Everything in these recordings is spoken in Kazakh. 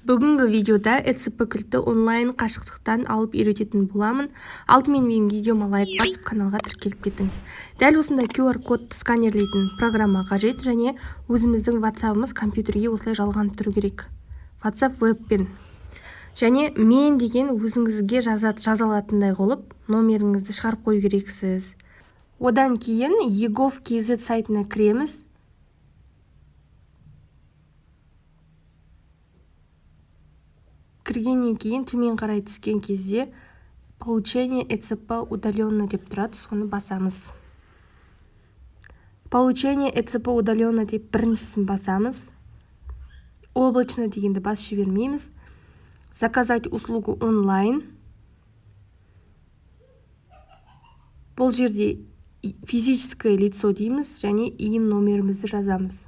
Бүгінгі видеода ЭЦП кілтті онлайн қашықтықтан алып үйрететін боламын. Алдымен менің видеома лайк басып, каналға тіркеліп кетіңіз. Дәл осындай QR кодты сканерлейтін программа қажет және өзіміздің WhatsApp'ымыз компьютерге осылай жалғанып тұру керек. WhatsApp вебпен. Және мен деген өзіңізге жаза алатындай қылып номеріңізді шығарып қою керексіз. Одан кейін egov kz сайтына кіреміз. Кіргеннен кейін төмен қарай түскен кезде «Получение ЭЦП удаленно» деп тұрады, соны басамыз. «Получение ЭЦП удаленно» деп біріншісін басамыз. «Облачно» дегенді басып жібермейміз. «Заказать услугу онлайн». Бұл жерде «физическое лицо» дейміз және ИИН номерімізді жазамыз.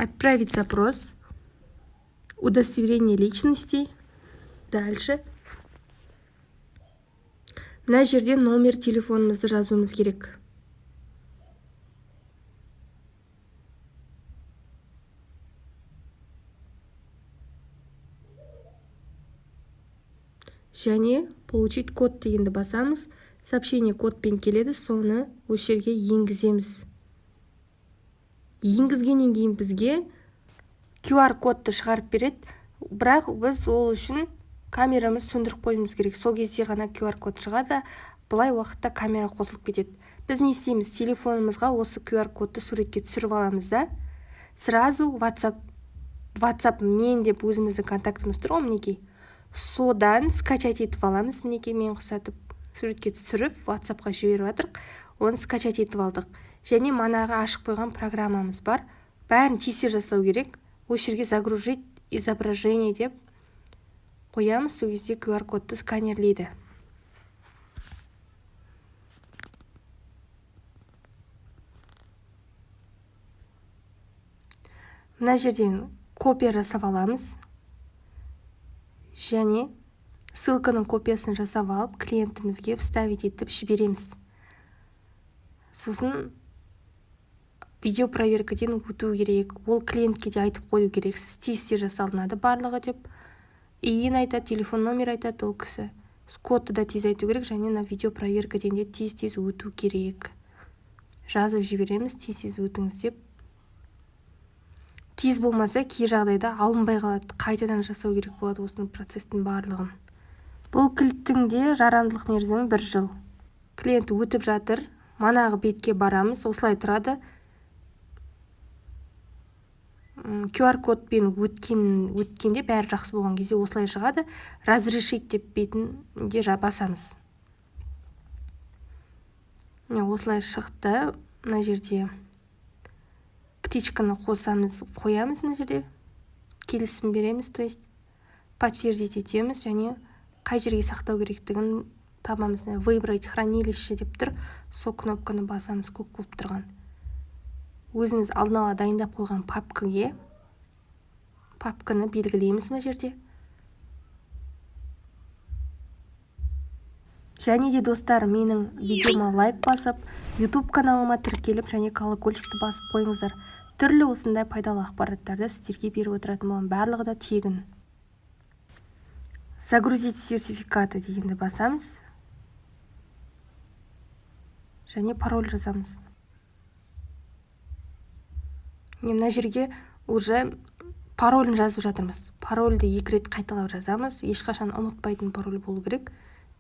Отправить запрос. Удостоверение личности. Дальше. Мына жерде номер телефонымызды жазуымыз керек. Және «Получить код» дегенді басамыз. Сообщение кодпен келеді, соны осы жерге енгіземіз. Енгізгеннен кейін бізге QR кодты шығарып береді, бірақ біз ол үшін камерамызды сөндіріп қоюымыз керек. Сол кезде ғана QR код шығады. Былай уақытта камера қосылып кетеді. Біз не істейміз? Телефонымызға осы QR кодты суретке түсіріп аламыз да, сразу WhatsApp мен деп өзіміздің контактіміз тұр ғой, мінекей, содан скачать етіп аламыз. Мінекей, мен құсатып суретке түсіріп, WhatsAppқа жіберіп жатырық. Оны скачать етіп алдық және манағы ашып қойған программамыз бар, бәрін тез жасау керек. Осы жерге «Загрузить изображение» деп қоямыз. Сол кезде QR кодты сканерлейді. Мына жерден копия жасап аламыз және ссылканың копиясын жасап алып, клиентімізге вставить етіп жібереміз. Сосын видео проверкаден өту керек. Ол клиентке де айтып қою керексіз, тез тез жасалынады барлығы деп. ИИН айтады, телефон номер айтады ол кісі, кодты да тез айту керек және мына видео проверкаден де тез тез өту керек. Жазып жібереміз, тез тез өтіңіз деп. Тез болмаса, кей жағдайда алынбай қалады, қайтадан жасау керек болады осының процесстің барлығын. Бұл кілттің де жарамдылық мерзімі бір жыл. Клиент өтіп жатыр. Манағы бетке барамыз, осылай тұрады. QR кодпен өткенде, бәрі жақсы болған кезде осылай шығады. «Разрешить» деп бетінде басамыз. Міне, осылай шықты. Мына жерде птичканы қосамыз, қоямыз. Мына жерде келісім береміз, то есть подтвердить етеміз және қай жерге сақтау керектігін табамыз. «Выбрать хранилище» деп тұр, сол кнопканы басамыз, көк болып тұрған. Өзіміз алдын ала дайындап қойған папкаге, папканы белгілейміз мына жерде. Және де, достар, менің видеома лайк басып, YouTube каналыма тіркеліп және колокольчикті басып қойыңыздар. Түрлі осындай пайдалы ақпараттарды сіздерге беріп отыратын боламын, барлығы да тегін. «Загрузить сертификаты» дегенді басамыз және пароль жазамыз. Мына жерге уже паролін жазып жатырмыз. Парольді екі рет қайталап жазамыз, ешқашан ұмытпайтын пароль болу керек.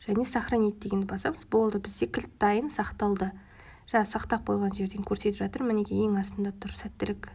Және «Сохранить» дегенді басамыз. Болды, бізде кілт дайын, сақталды. Жаңа сақтап қойған жерден көрсетіп жатыр, мінекей, ең астында тұр. Сәттілік!